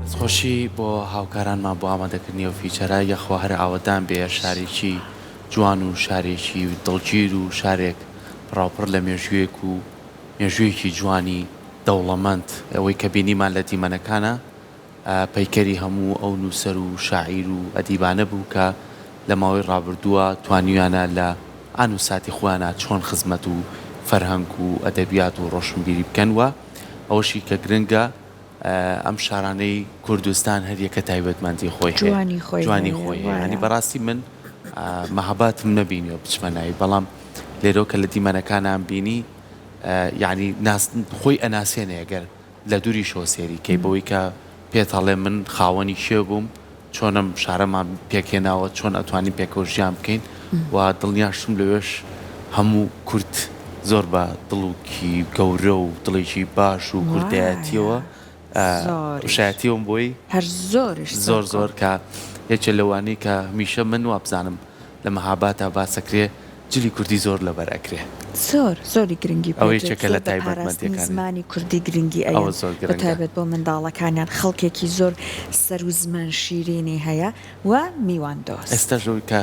دەستخۆشی بۆ هاوکارانمان بۆ ئامادەکردنی ئەو feature ە، یەخوا هەر ئاوەدان بێ، شارێکی جوان و شارێکی دڵگیر و شارێک پڕاوپڕ لە مێژوویەک و مێژوویەکی جوانی دەوڵەمەند، ئەوەی کە بینیمان لە دیمەنەکانا پەیکەری هەموو ئەو نووسەر و شاعیر و ئەدیبانە بوو کە لە ماوەی ڕابردووە توانیویانە لە ئان و ساتی خۆیانا چۆن خزمەت و فەرهەنگ و ئەدەبیات و ڕۆشنبیری بکەن و ئەوەشی کە گرنگە ئەم شارانەی کوردستان هەر یەکە تایبەتمەندی خۆی هەیە جوانی خۆی جوانی هەیە خۆی هەیە یانی وایە. بەڕاستی من مەهاباتم نەبینیوە بچمە ناوی بەڵام لێرەوە کە لە دیمەنەکانان بینی یانی ناس خۆی ئەناسێنێ گەر لە دوریشەوە سەیری کەی بەوەی کە پێت ئەڵێ من خاوەنی کێ بووم چۆن ئەم شارەمان پێکهێناوە چۆن ئەتوانین پێکەوە ژیان بکەین و دڵنیاشم لەوێش هەموو کورد زۆر بە دڵوکی گەورە و دڵێکی باش و کوردایەتیەوە شایەتیەوەم بۆی هەر زۆریش زۆر زۆر کە یەکێ لەوانەی کە هەمیشە من وابزانم لە مەهاباتا باسەکرێ جلی کوردی زۆر لەبەر ئەکرێ. زۆر زۆری گرنگی ئەوە پێ یەکێکە زۆر لە بە پاراستنی تایبەتمەندیەکانی. زمانی کوردی گرنگی ئەوە ئەیەن زۆر بە گرنگە. تایبەت بۆ منداڵەکانیان خەڵکێکی زۆر سەر و زمان شیرینی هەیە و میوان دۆست. ئێستاش ئەوەی کە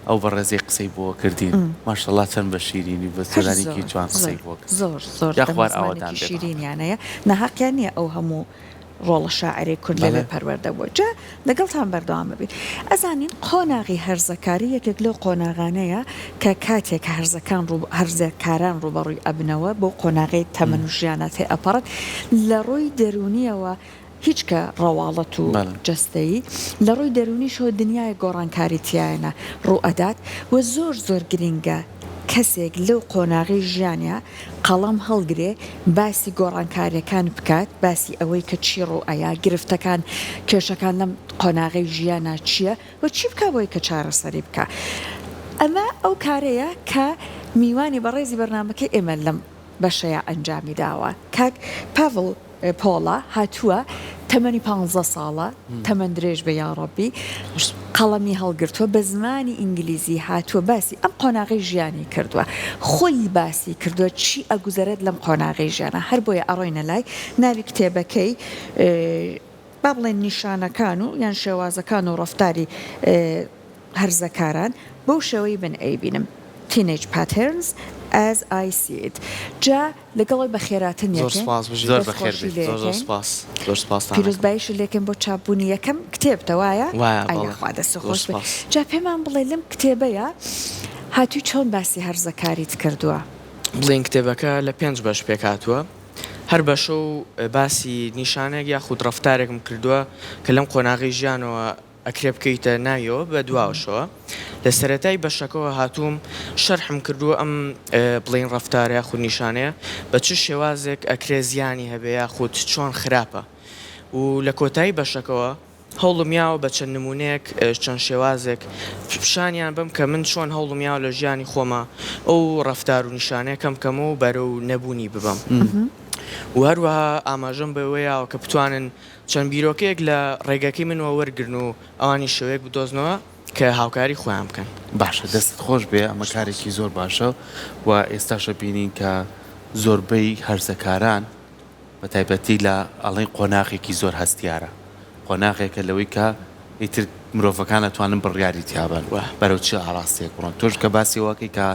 ئەو بەڕێزەی قسەی بۆ کردین ماشەڵا چەند بە شیرینی و بە هەر سۆرانیکی زۆر جوان قسەی زۆر بۆ کردین. زۆر زۆر یا دەم و خوار ئاوەدان زمانێکی بێ بە هەموو. شیرینیان هەیە ناهەقیان نیە ئەو هەموو ڕۆڵە شاعرەی کورد لەوێ بەڵێ. پەروەردە بووە. جا لەگەڵتان بەردەوام ئەبین. ئەزانین قۆناغی هەرزەکاری یەکێک لەو قۆناغانەیە کە کاتێک هەرزەکان ڕوو هەرزەکاران ڕووبەڕووی ئەبنەوە بەو قۆناغەی تەمەن و ژیانا تێ ئەپەڕن لە ڕووی دەروونییەوە هیچ کە ڕەواڵەت و بەڵێ. جەستەیی لە ڕووی دەروونیشەوە دنیایەک گۆڕانکاری تیایەنە ڕوو ئەدات و زۆر زۆر گرینگە کەسێک لەو قۆناغەی ژیانیا قەڵەم هەڵگرێ باسی گۆڕانکاریەکان بکات، باسی ئەوەی کە چی ڕوو ئەیا، گرفتەکان، کێشەکان لەم قۆناغەی ژیانا چیە و چی بکا بۆی کە چارەسەری بکا. ئەمە ئەو کارەیە کە میوانی بەڕێزی بەرنامەکەی ئێمە لەم بەشەیا ئەنجامی داوە. کاک پاڤڵ پۆڵا هاتووە تەمەنی پانزە ساڵە تەمەن درێژ بێ یاڕەبی قەڵەمی هەڵگرتووە بە زمانی ئینگلیزی هاتووە باسی ئەم قۆناغەی ژیانی کردووە خۆی باسی کردووە چی ئەگوزەرێت لەم قۆناغەی ژیانە هەر بۆیە ئەڕۆینە لای ناوی کتێبەکەی با بڵێن نیشانەکان و یان شێوازەکان و ڕەفتاری هەرزەکاران بەو شێوەی من ئەیبینم Teenage Patterns as I See It جا لەگەڵ ئەوەی بەخێراتن زۆر یەکەین سپاس بژیت. زۆر دەست بەخێر خۆشی بێیت. لێ زۆر زۆر یەکەین سپاس زۆر سپاستان ئەکەم. پیرۆزباییشت لێکەین بۆ چاپ بوونی یەکەم کتێبتە وایە؟ وایە ئەی بەڵێ یاخوا دەست زۆر خۆش بێ سپاس. جا پێمان بڵێ لەم کتێبەیا هاتووی چۆن باسی هەرزەکاریت کردووە؟ بڵێین کتێبەکە لە پێنج بەش پێکهاتووە هەر بەشە و باسی نیشانەیەک یاخود ڕەفتارێکم کردووە کە لەم قۆناغەی ژیانەوە ئەکرێ بکەویتە ناویەوە بە دواوەشەوە لە سەرەتای بەشەکەوە هاتووم شەرحم کردووە ئەم بڵێین ڕەفتارە یاخود نیشانەیە بە چ شێوازێک ئەکرێ زیانی هەبێ یاخود چۆن خراپە و لە کۆتایی بەشەکەوە هەوڵم یاوە بە چەند نمونەیەک چەند شێوازێک پیشانیان بەم کە من چۆن هەوڵم یاوە لە ژیانی خۆما ئەو ڕەفتار و نیشانەیە کەم کەمەوە و بەرەو نەبوونی ببەم و هەروەها ئاماژەم بەوە یاوە کە بتوانن چەند بیرۆکەیەک لە ڕێگەکەی منەوە وەرگرن و ئەوانیش شێوەیەک بدۆزنەوە کە هاوکاری خۆیان بکەن. باشە دەستت خۆش بێ ئەمە کارێکی زۆر باشە و ئێستاش ئەبینین کە زۆربەی هەرزەکاران بە تایبەتی لە ئەڵێن قۆناغێکی زۆر هەستیارە قۆناغێکە لەوەی کە ئیتر مرۆڤەکان ئەتوانن بڕیاری تیابەن بەرەو چ ئاڕاستەیەک بڕۆن تۆش کە باسی ئەوەکەی کە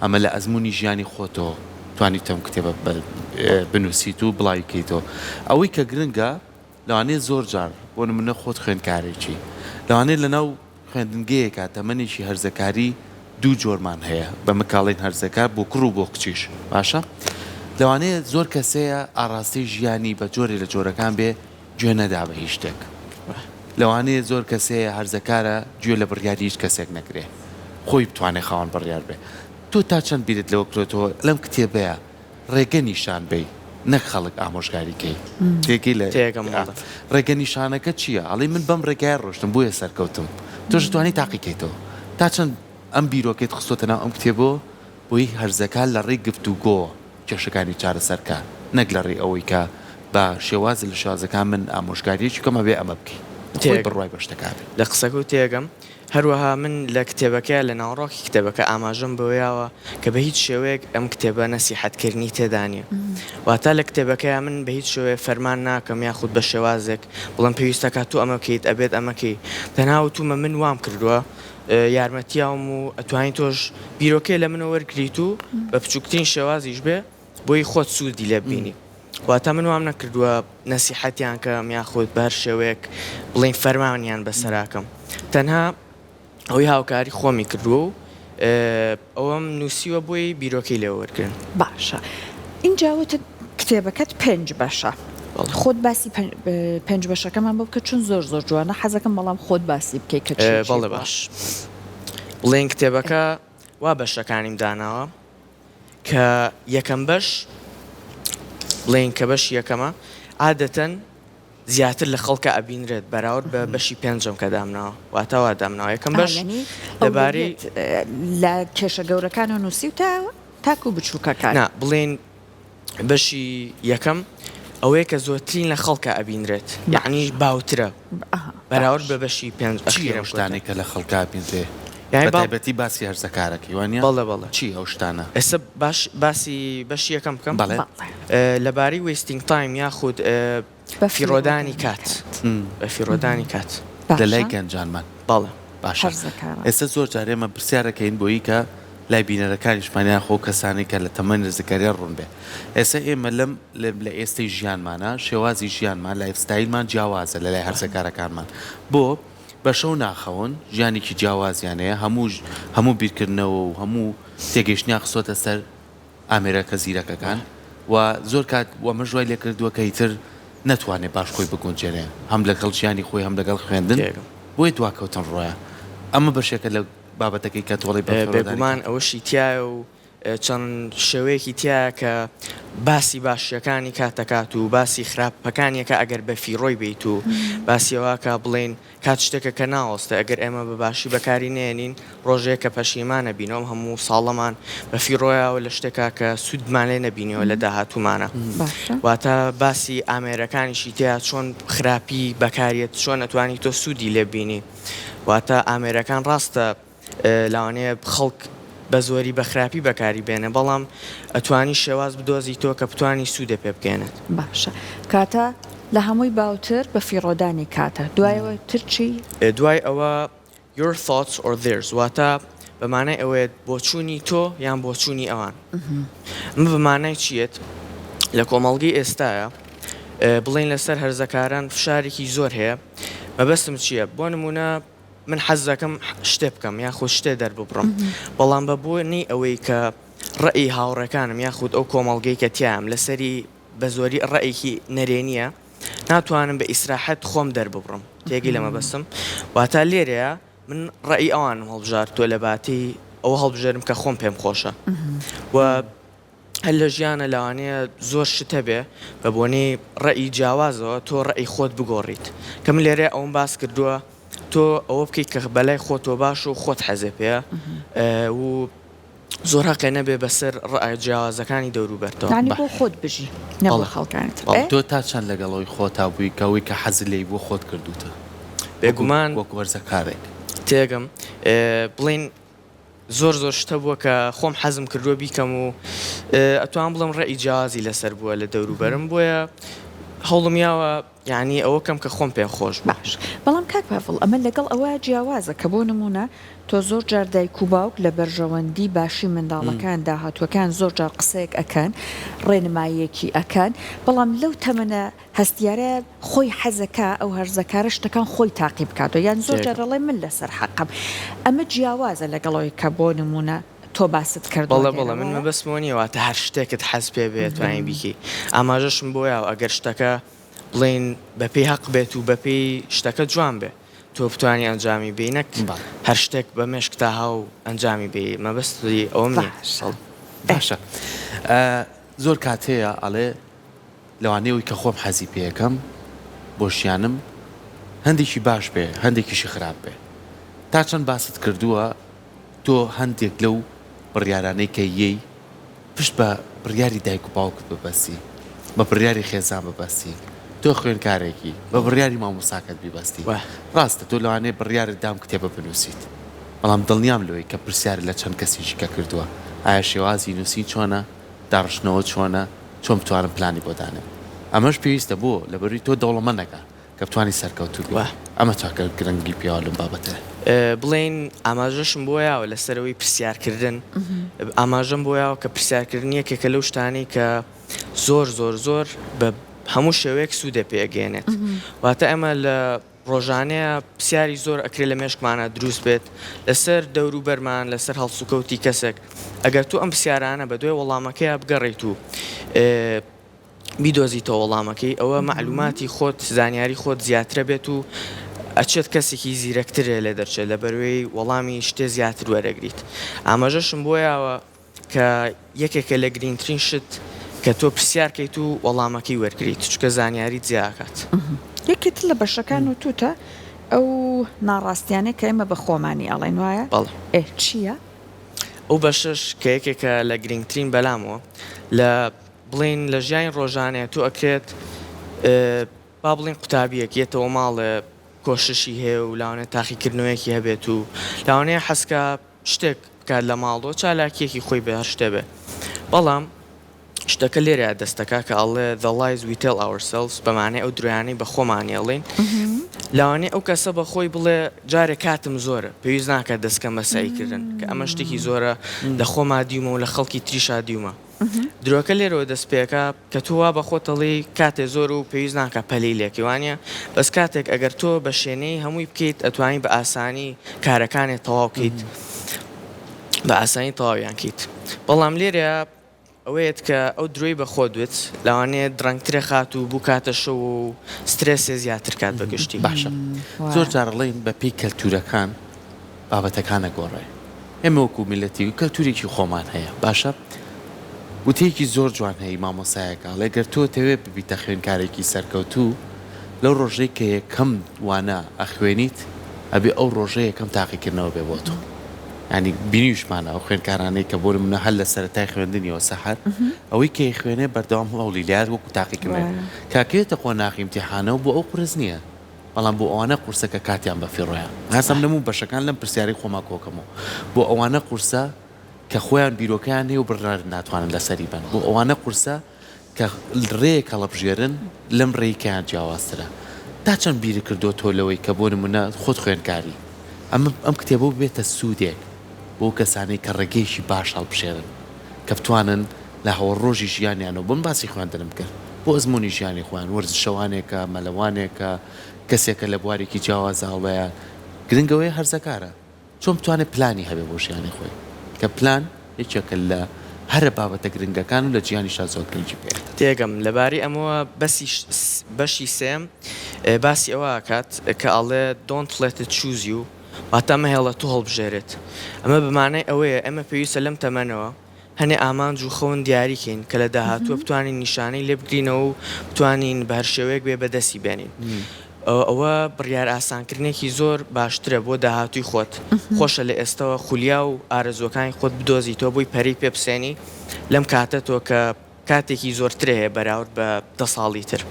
ئەمە لە ئەزموونی ژیانی خۆتەوە توانیوتە ئەم کتێبە بنووسیت و بڵاوی کەیتەوە ئەوەی کە گرنگە لەوانەیە زۆر جار بۆ نمونە خۆت خوێندکارێکی لەوانەیە لەناو خوێندنگەیەکا تەمەنێکی هەرزەکاری دوو جۆرمان هەیە بە مکاڵین هەرزەکار بۆ کوڕ و بۆ کچیش باشە لەوانەیە زۆر کەسەیە ئاڕاستەی ژیانی بە جۆرێ لە جۆرەکان بێ گوێ نەدا بە هیچ شتێک لەوانەیە زۆر کەسەیە هەرزەکارە گوێ لە بڕیاری هیچ کەسێک نەگرێ خۆی بتوانێ خاوەن بڕیار بێ تۆ تا چەند بیرت لەوە کرۆتەوە لەم کتێبەیا ڕێگە نیشان بەی نەک خەڵک ئامۆژگاری کەی تێگەی لە تێگەم بەڵێ. ڕێگە نیشانەکە چییە ئەڵێی من بەم ڕێگایە ڕۆشتم بۆیە سەرکەوتم تۆش توانی تاقی کەیتەوە تا چەند ئەم بیرۆکەیت خستۆتە ناو ئەم کتێبەوە بۆی هەرزەکار لە ڕێی گفتوگۆوە کێشەکانی چارەسەر کا نەک لە ڕێی ئەوەی کە بە شێوازێ لە شێوازەکان من ئامۆژگاریەکی بکەم ئەبێ ئەمە بکەی خۆی تێگەم بڕوای بە شتەکە هەبێ. لە قسەکەو تێگەم. هەروەها من لە کتێبەکەیا لە ناوەڕۆکی کتێبەکە ئاماژەم بەوەیاوە کە بە هیچ شێوەیەک ئەم کتێبە نەسیحەت کردنی تێدا نیە. واتە لە کتێبەکەیا من بە هیچ شێوەیە فەرمان ناکەم یاخود بە شێوازێک بڵێم پێویستەکا تۆ ئەمە بکەیت ئەبێت ئەمە کەی. تەنها وتومە من وام کردوە یارمەتیاوم و ئەتوانی تۆش بیرۆکەیە لە منەوە وەرگریت و بە بچوکترین شێوازیش بێ بۆی خۆت سوودی لێ ببینی. واتە من وام نەکردووە نەسیحەتیان کەم یاخود بە هەر شێوەیەک بڵێین فەرمانیان بەسەرا کەم. تەنها ئەوەی هاوکاری خۆمی کردووە و ئەوەم نووسیوە بۆی بیرۆکەی لێ وەرگرن. باشە ئینجا وتت کتێبەکەت پێنج بەشە خۆت باسی پێنج بەشەکەمان بۆ بکە چون زۆر زۆر جوانە حەزەکەم بەڵام خۆت باسی بکەی کە چی چی بەڵێ بووە. باش بڵێین کتێبەکە وا بەشەکانیم داناوە. کە یەکەم بەش بڵێین کە بەشی یەکەمە عادەتەن زیاتر لە خەڵکە ئەبینرێت بەراورد بە بەشی پێنجەم کە دامناوە واتە وا دامناوە یەکەم بەش لەبارەی لە کێشە گەورەکانەوە نووسیوتە تاکو بچووکەکان. نا بڵێین بەشی یەکەم ئەوەیە کە زۆرترین لە خەڵکا ئەبینرێت یەعنی باوترە بەراورد بە بەشی پێنج چی ئەو شتانەی کە لە خەڵکا ئەبینرێ بە تایبەتی باسی هەرزەکارەکەی وانیە؟ بەڵێ بەڵێ. چی ئەو شتانە؟ ئێستا باش باسی بەشی یەکەم بکەم؟ بەڵێ. لەبارەی wasting time یاخود فیڕۆدانی کات بەفیڕۆدانی کات. لە لای گەنجانمان. بەڵێ. باشە ئێستا زۆر جار ئێمە پرسیار ئەکەین بۆیی کە لای بینەرەکانیشمان یان خۆ کەسانێک کە لە تەمەنی رزگاریان ڕوون بێ ئێستا ئێمە لەم لە ئێستەی ژیانمانە شێوازی ژیانمان lifestyle مان جیاوازە لە لای هەرزەکارەکانمان بۆ بە شەو ناخەون ژیانێکی جیاوازیان هەیە هەموو هەموو بیرکردنەوە و هەموو تێگەیشتنیان خستۆتە سەر ئامێرەکە زیرەکەکان و زۆر کات و ئەمەش وای لێکردووە کە ئیتر نەتوانێ باش خۆی بگونجێنێ هەم لەگەڵ ژیانی خۆی هەم لەگەڵ خوێندن بۆیە دواکەوتن ڕۆیە ئەمە بەشێکە لە بابەتەکەی کە تۆڵەی بەفیڕۆدانی بێگومان ئەوەشی تیایە و چەند شێوەیەکی تیایە کە باسی باشیەکانی کات دەکات و باسی خراپەکانی ئەکا ئەگەر بەفیڕۆی بێیت و باسی ئەوە ئەکا بڵێین کات شتێکە کە ناوەستێ ئەگەر ئێمە بە باشی بەکاری نەیەنین ڕۆژێک کە پەشیمان ئەبینەوە ئەم هەموو ساڵەمان بە فیڕۆیاوە لە شتێکا کە سوودمان لێ نەبینیەوە لە داهاتوومانە واتە باسی ئامێرەکانیشی تیا چۆن خراپی بەکاریەت چۆن ئەتوانی تۆ سوودی لێ بینی واتە ئامێرەکان ڕاستە لەوانەیە خەڵک بە زۆری بە خراپی بەکاری بێنێ بەڵام ئەتوانی شێواز بدۆزیتەوە کە بتوانی سوودێ پێ بگەیەنێت. باشە کاتە لە هەمووی باوتر بە فیڕۆدانی کاتە دوایەوە تر چی؟ دوای ئەوە Your thoughts or theirs واتە بە مانای ئەوەیەت بۆچوونی تۆ یان بۆچوونی ئەوان. ئەمە بە مانای چییەت؟ لە کۆمەڵگەی ئێستایا بڵێین لەسەر هەرزەکاران فشارێکی زۆر هەیە مەبەستم چییە؟ بۆ نموونە من حەز دەکەم شتێ بکەم یاخود شتێ دەرببڕم بەڵام بە بۆنەی ئەوەی کە ڕەئی هاوڕێکانم یاخود ئەو کۆمەڵگەی کە تیایم لەسەری بە زۆری ڕەئێکی نەرێنیە ناتوانم بە ئیسراحەت خۆم دەرببڕم تێگەی لە مەبەستم واتا لێرەیە من ڕەئی ئەوانم هەڵبژاردووە لە باتی ئەوە هەڵبژێرم کە خۆم پێم خۆشە و هەر لە ژیانە لەوانەیە زۆر شت هەبێ بە بۆنەی ڕەئی جیاوازەوە تۆ ڕەئی خۆت بگۆڕیت کە من لێرەیا ئەوەم باس کردووە تۆ ئەوە بکەیت کە بەلای خۆتەوە باشە و خۆت حەزێ پێیە و زۆر هەقێ نەبێ بەسەر ڕەئە جیاوازەکانی دەوروبەرتەوە. یانی بۆ خۆت بژی نە بۆ خەڵکانی تر. تۆ تا چەند لەگەڵ ئەوی خۆتا بووی کە ئەوەی کە حەزت لێی بووە خۆت کردووتە؟ بێگومان وەک وەرزەکارێک. تێگەم بڵێین زۆر زۆر شت هەبووە کە خۆم حەزم کردووە بیکەم و ئەتوانم بڵێم ڕەئی جیاوازی لەسەر بووە لە دەوروبەرم بۆیە هەوڵم یاوە یانی ئەوە کەم کە خۆم پێم خۆش بوو. باش بەڵام کاک پاڤڵ ئەمە لەگەڵ ئەوە جیاوازە کە بۆ نموونە تۆ زۆر جار دایک و باوک لە بەرژەوەندی باشی منداڵەکان داهاتووەکان زۆر جار قسەیەک ئەکەن ڕێنماییەکی ئەکەن بەڵام لەو تەمەنە هەستیارە خۆی حەزەکا ئەو هەرزەکارە شتەکان خۆی تاقی بکاتەوە یان زۆر جار ئەڵێ من لەسەر حەقم ئەمە جیاوازە لەگەڵ ئەوەی کە بۆ نموونە تۆ باست کردووە بەڵێ بەڵێ من مەبەستم ئەوە نییە واتە هەر شتێکت حەز پێ بێ توانی بیکەی ئاماژەشم بۆ یاوە ئەگەر شتەکە بڵێین بەپێی هەق بێت و بەپێی شتەکە جوان بێ تۆ بتوانی ئەنجامی بێی نەک هەر شتێک بە مێشکتا هاو ئەنجامی بێی مەبەستی ئەوەم نییە. باشە باشە زۆر کات هەیە ئەڵێ لەوانەیە ئەوەی کە خۆم حەزی پێ ئەکەم بۆ ژیانم هەندێکی باش بێ هەندێکیشی خراپ بێ تا چەند باست کردووە تۆ هەندێک لەو بڕیارانەی کە یەی پشت بە بڕیاری دایک و باوکت ببەستی بە بڕیاری خێزان ببەستی. تۆ خوێندکارێکی بە بڕیاری مامۆستاکەت بیبەستی. ڕاستە تۆ لەوانەیە بڕیارت دا ئەم کتێبە بنووسیت، بەڵام دڵنیام لەوەی کە پرسیارت لە چەند کەسێکی کە کردووە، ئایا شێوازی نووسین چۆنە، داڕشتنەوە چۆنە، چۆن بتوانم پلانی بۆ دانێم. ئەمەش پێویستە بۆ؟ لەبەروی تۆ دەوڵەمەندەکە کە بتوانی سەرکەوتوو بی. ئەمە چاکە گرنگی پێوە لەم بابەتەیە. بڵێین ئاماژەشم بۆ یاوە لەسەرەوەی پرسیارکردن، ئاماژەم بۆ یاوە کە پرسیارکردن یەکێکە لەو شتانەی کە زۆر زۆر زۆر بە هەموو شێوەیەک سوودێ پێ ئەگەیەنێت. واتە ئێمە لە ڕۆژانەیە پرسیاری زۆر ئەکرێ لە مێشکمانا دروست بێت لەسەر دەوروبەرمان، لەسەر هەڵسوکەوتی کەسێک. ئەگەر تۆ ئەم پرسیارانە بە دوای وەڵامەکەیا بگەڕێیت و بیدۆزیتەوە وەڵامەکەی، ئەوە مەعلوماتی خۆت، زانیاری خۆت زیاترە بێت و ئەچێت کەسێکی زیرەکترێ لێ دەرچێت لەبەروەی وەڵامی شتێ زیاتر وەرەگریت. ئاماژەشم بۆ یاوە کە یەکێکە لە گرینگترین شت کە تۆ پرسیار کەیت و وەڵامەکەی وەرگریت چونکە زانیاریت زیا ئەکات. یەکێ تر لە بەشەکان وتوتە ئەو ناڕاستیانەی کە ئێمە بە خۆمانی ئەڵێین وایە؟ بەڵێ. ئێ چییە؟ ئەو بەشەش کە یەکێکە لە گرینگترین بەلامەوە لە بڵێین لە ژیانی ڕۆژانەیە تۆ ئەکرێت با بڵێین قوتابیەک یەتەوە ماڵێ کۆششی هەیە و لەوانەیە تاقیکردنەوەیەکی هەبێت و لەوانەیە حەزکا شتێک بکات لە ماڵەوە چالاکیەکی خۆی بێ هەر شتێ بێ بەڵام شتەکە لێرەیا دەست دەکا کە ئەڵێ the lies we tell ourselves بە مانای ئەو درۆیانەی بە خۆمانی ئەڵێین لەوانەیە ئەو کەسە بە خۆی بڵێ جارێ کاتم زۆرە پێویست ناکات دەست کەم بە سەعی کردن کە ئەمە شتێکی زۆرە لە خۆما دیومە و لە خەڵکی تریشا دیومە درۆکە لێرەوە دەست پێکا کە تۆ وا بە خۆت ئەڵێی کاتێ زۆر و پێویست ناکا پەلەی لێکەی وانیە بەس کاتێک ئەگەر تۆ بە شێنەیی هەمووی بکەیت ئەتوانی بە ئاسانی کارەکانێ تەواو کەیت بە ئاسانی تەواویان کەیت بەڵام لێرەیا ئەوەیەت کە ئەو درۆی بە خۆت وت لەوانەیە درەنگترە خات و بووکاتە شەو و سترێسێ زیاتر کات بە گشتی. باشە زۆر جار ئەڵێین بە پێی کەلتورەکان بابەتەکان ئەگۆڕێ ئێمە وەکو میللەتی کەلتورێکی خۆمان هەیە باشە وتەیەکی زۆر جوان هەیە مامۆسایەکە ئەڵێ گەر تۆ تەوێ ببیتە خوێنکارێکی سەرکەوتوو لەو ڕۆژەی کە یەکەم وانە ئەخوێنیت ئەبێ ئەو ڕۆژە یەکەم تاقیکردنەوە بێ بۆ تۆ یانی بینیوشمانە ئەو خوێنکارانەی کە بۆ نمونە هەر لە سەرەتای خوێندنیەوە سەحەر ئەوەی کە ئەیخوێنێ بەردەوام هەوڵی لات وەکو تاقیکردنەوە کاکەیەتە قۆناغی ئیمتیحانەوە بۆ ئەو قورس نییە بەڵام بۆ ئەوانە قورسە کە کاتیان بەفیڕۆیە. هەستم لەموو بەشەکان لەم پرسیارەی خۆما کۆکەمەوە. بۆ ئەوانە قورسە کە خۆیان بیرۆکەیان هەیە و بڕیار ناتوانن لەسەری بەن. بۆ ئەوانە قورسە کە ڕێیەک هەڵەبژێرن لەم ڕێی کەیان جیاوازترە. تا چەند بیرت کردۆتەوە لەوەی کە بۆ نموونە خۆت خوێندکاری ئەمە ئەم کتێبە ببێتە سوودێک بۆ ئەو کەسانەی کە ڕێگەیەکی باش هەڵبژێرن کە بتوانن لە هەوەڕۆژی ژیانیانەوە بم باسی خوێندنم کرد بۆ ئەزموونی ژیانی خۆیان وەرزشەوانێکە مەلەوانێکە کەسێکە لە بوارێکی جیاوازا هەڵەیە گرنگ ئەوەیە هەرزەکارە چۆن بتوانێت پلانی هەبێ بۆ ژیانی خۆی کە پلان یەکێکە لە هەرە بابەتە گرنگەکان و لە جیهانیشا زۆر گرنگی پێ ئەدات. تێگەم لەبارەی ئەمەوە بەسی بەشی سێم باسی ئەوە ئەکات کە ئەڵێ Don't let it choose you واتە مەهێڵە تۆ هەڵبژێرێت ئەمە بە مانای ئەوەیە ئێمە پێویستە لەم تەمەنەوە هەنێ ئامانج و خەون دیاری کەین کە لە داهاتووە بتوانین نیشانەی لێ بگرینەوە و بتوانین بە هەر شێوەیەک بێ بەدەستی بێنین. ئەوە بڕیار ئاسانکردنێکی زۆر باشترە بۆ داهاتووی خۆت. خۆشە لە ئێستەوە خولیا و ئارەزووەکانی خۆت بدۆزیتەوە بۆی پەرەی پێ بسێنی لەم کاتە تۆ کە کاتێکی زۆرترە هەیە بەراورد بە دە ساڵی تر.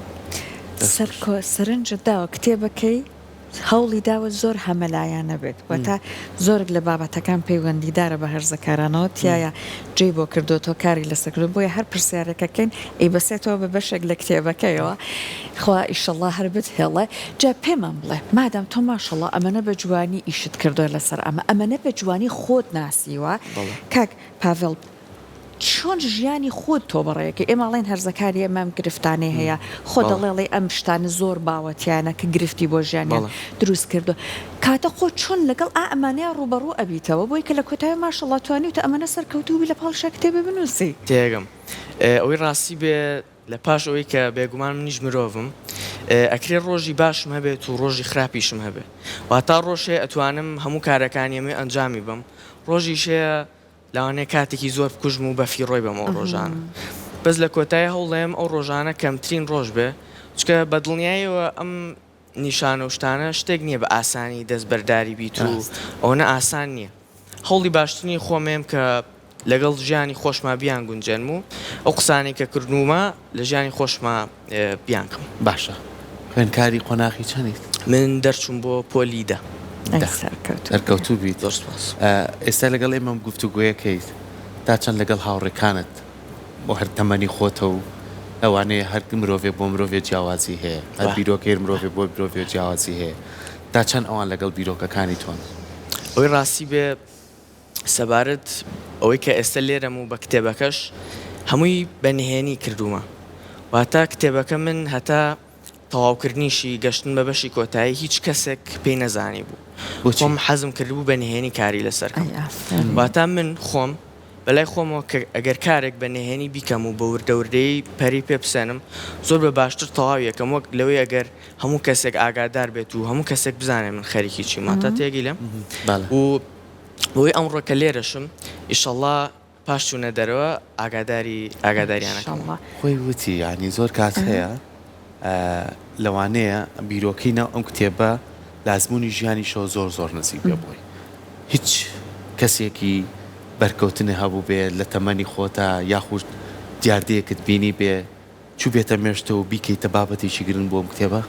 سەرکۆ سەرنجت داوە کتێبەکەی هەوڵی داوە زۆر هەمەلایەنە بێت واتە زۆرێک لە بابەتەکان پەیوەندیدارە بە هەرزەکارانەوە تیایا جێی بۆ کردۆتەوە کاری لەسەر کردوە بۆیە هەر پرسیارێک ئەکەین ئەیبەسێتەوە بە بەشێک لە کتێبەکەیەوە خوا ئیشەڵا هەر بتهێڵێ جا پێمان بڵێ مادام تۆ ماشەڵا ئەمەنە بە جوانی ئیشت کردوە لەسەر ئەمە ئەمەنە بە جوانی خۆت ناسیوە کاک پاڤێڵ چۆن ژیانی خۆت تۆ بەڕێکەی ئێمە ئەڵێین هەرزەکاری ئێمە ئەم گرفتانەی هەیە خۆ دەڵێ ئەڵێی ئەم شتانە زۆر باوە تیانە کە گرفتی بۆ ژیانیان دروست کردوە کاتە خۆ چۆن لەگەڵ ئا ئەمانەیا ڕووبەڕوو ئەبیتەوە بۆی کە لە کۆتایی ماشەڵا توانیوتە ئەمەنە سەرکەوتوو بی لە پاڵیشا کتێبێ بنووسی. تێگەم ئەوەی ڕاستی بێ لە پاش ئەوەی کە بێگومان منیش مرۆڤم ئەکرێ ڕۆژی باشم هەبێت و ڕۆژی خراپیشم هەبێ واتا ڕۆژ هەیە ئەتوانم هەموو کارەکانی ئەمەی ئەنجامی بەم ڕۆژیش هەیە لەوانەیە کاتێکی زۆر بکوژم و بەفیڕۆی بەم ئەو ڕۆژانە بەس لە کۆتایی هەوڵێم ئەو ڕۆژانە کەمترین ڕۆژ بێ چونکە بە دڵنیایەوە ئەم نیشانە و شتانە شتێک نییە بە ئاسانی دەست بەرداری بیت و ئەوەنە ئاسان نییە هەوڵی باشترینی خۆمێم کە. لەگەڵ ژیانی خۆشما بیانگونجێنم و ئەو قسانەی کە کردوومە لە ژیانی خۆشما بیانکەم. باشە خوێندکاری قۆناغی چەنیت؟ من دەرچووم بۆ پۆلی دە. ئەی سەرکەوتوو سەرکەوتوو بیت. زۆر سوپاس. ئێستا لەگەڵ ئێمە ئەم گفتوگۆیەکەیت تا چەند لەگەڵ هاوڕێکانت بۆ هەر تەمەنی خۆتە و لەوانەیە هەر مرۆڤێک بۆ مرۆڤێ جیاوازی هەیە هەر بیرۆکەی مرۆڤێ بۆ مرۆڤێ جیاوازی هەیە تا چەند ئەوان لەگەڵ بیرۆکەکانی تۆن؟ ئەوەی ڕاستی بێ سەبارەت ئەوەی کە ئێستە لێرەم و بە کتێبەکەش هەمووی بە نهێنی کردوومە واتە کتێبەکە من هەتا تەواوکردنیشی گەشتن بە بەشی کۆتایی هیچ کەسێک پێی نەزانی بوو خۆم حەزم کردبوو بە نهێنی کاری لەسەر کەم واتە من خۆم بەلای خۆمەوە کە ئەگەر کارێک بە نهێنی بیکەم و بە وردە وردەیی پەرەی پێ بسێنم زۆر بە باشتر تەواوی ئەکەم وەک لەوەی ئەگەر هەموو کەسێک ئاگادار بێت و هەموو کەسێک بزانێ من خەریکی چیم واتە تێگەی لێم و بەوەی ئەمڕۆ کە لێرەشم ئیشەڵا پاش چوونە دەرەوە ئاگاداری ئاگاداریان ئەکەمەوە. خۆی وتی یانی زۆر کات هەیە لەوانەیە بیرۆکەی ناو ئەم کتێبە لە ئەزموونی ژیانیشەوە زۆر زۆر نزیک بێ بۆی هیچ کەسێکی بەرکەوتنت هەبووبێ لە تەمەنی خۆتا یاخود دیاردەیەکت بینیبێ چووبێتە مێشتەوە و بیکەیتە بابەتێکی گرنگ بۆ ئەم کتێبە؟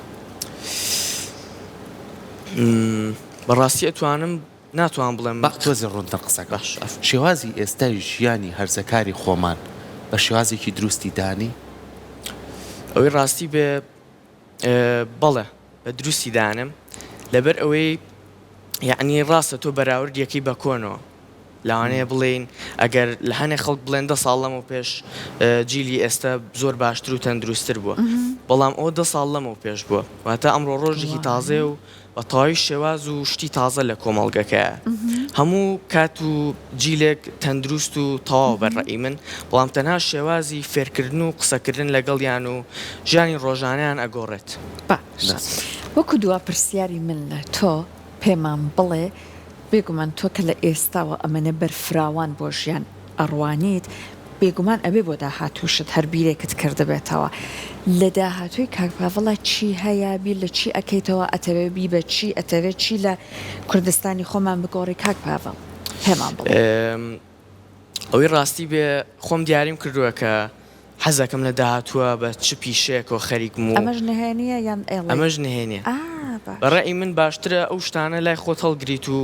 بەڕاستی ئەتوانم ناتوانم بڵێم. با تۆزێ ڕوونتر قسە کەم. باشە. شێوازی ئێستای ژیانی هەرزەکاری خۆمان بە شێوازێکی دروستی دانی؟ ئەوەی ڕاستی بێ بەڵێ بە دروستی دانێم لەبەر ئەوەی یەعنی ڕاستە تۆ بەراورد یەکەی بە کۆنەوە لەوانەیە بڵێین ئەگەر لە هەنێ خەڵک بڵێن دە ساڵ لەمەو پێش جیلی ئێستا زۆر باشتر و تەندروستتر بووە بەڵام ئەوە دە ساڵ لەمەو پێش بووە واتە ئەمڕۆ ڕۆژێکی تازەیە و بە تەواوی شێواز و شتی تازە لە کۆمەڵگەکەیە. هەموو کات و جیلێک تەندروست و تەواوە بە ڕەئی من، بەڵام تەنها شێوازی فێرکردن و قسەکردن لەگەڵیان و ژیانی ڕۆژانەیان ئەگۆڕێت. باشە وەکو دوا پرسیاری من لە تۆ پێمان بڵێ بێگومان تۆ کە لە ئێستاوە ئەمەنە بەرفراوان بۆ ژیان ئەڕوانیت بێگومان ئەبێ بۆ داهاتووشت هەر بیرێکت کردبێتەوە لە داهاتووی کاک پاڤڵا چی هەیە بیر لە چی ئەکەیتەوە ئەتەوێ بی بە چی ئەتەوێ چی لە کوردستانی خۆمان بگۆڕی کاک پاڤڵ پێمان بڵێ. ئەوەی ڕاستی بێ خۆم دیاریم کردووە کە حەزەکەم لە داهاتووە بە چ پیشەیەکەوە خەریکم و. ئەمەش نهێنیە یان ئێڵێی؟ ئەمەش نهێنیە. ئا باشە. بە ڕەئی من باشترە ئەو شتانە لای خۆت هەڵگریت و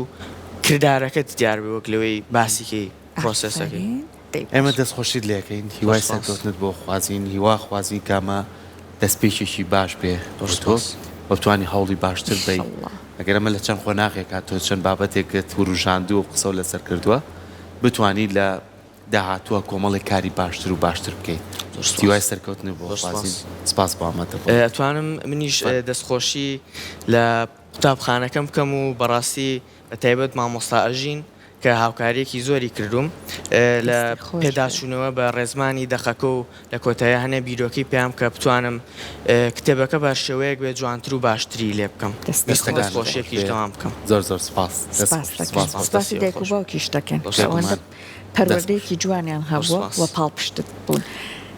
کردارەکەت دیار بێ وەک لەوەی باسی کەی پرۆسێسەکەی. ئافەرین دەی ئێمە باشە. دەست خۆشیت لێ ئەکەین هیوای زۆر سوپاس. سەرکەوتنت بۆ خوازین هیوا خوازین کە ئەمە دەستپێکێکی باش بێ زۆر بۆ تۆ سوپاس. و بتوانی هەوڵی باشتر بەی ئیشەڵڵا. ئەگەر ئەمە لە چەند قۆناغێکا تۆ چەند بابەتێکت وروژاندووە و قسەو لەسەر کردووە بتوانی لە داهاتووە کۆمەڵێک کاری باشتر و باشتر بکەیت. زۆر سوپاس. هیوای سەرکەوتنت بۆ زۆر خوازین. سوپاس. سپاس بۆ ئامادەبوونت. ئەتوانم منیش فەرموو. دەستخۆشی لە قوتابخانەکەم بکەم و بەڕاستی بە تایبەت مامۆستا ئەژین کە هاوکاریەکی زۆری کردووم لە دەستی خۆش بێ. پێداچوونەوە بە ڕێزمانی دەقەکە و لە کۆتاییا هەنێ بیرۆکەی پێیام کە بتوانم کتێبەکە بە شێوەیەک بێ جوانتر و باشتری لێ بکەم. دەستی ویستم خۆش بێ. دەستخۆشیەکیش دەوام بکەم. زۆر زۆر سپاس. دەست سپاس خۆش. دەکەین. سپاس بۆ سپاسی دەستی دایک و خۆش. باوکیش دەکەین زۆر کە ئەوەندە سپاس. بێگومان. دەست پەروەردەیەکی خۆش. جوانیان زۆر هەبووە سپاس. و پاڵپشتت بوون.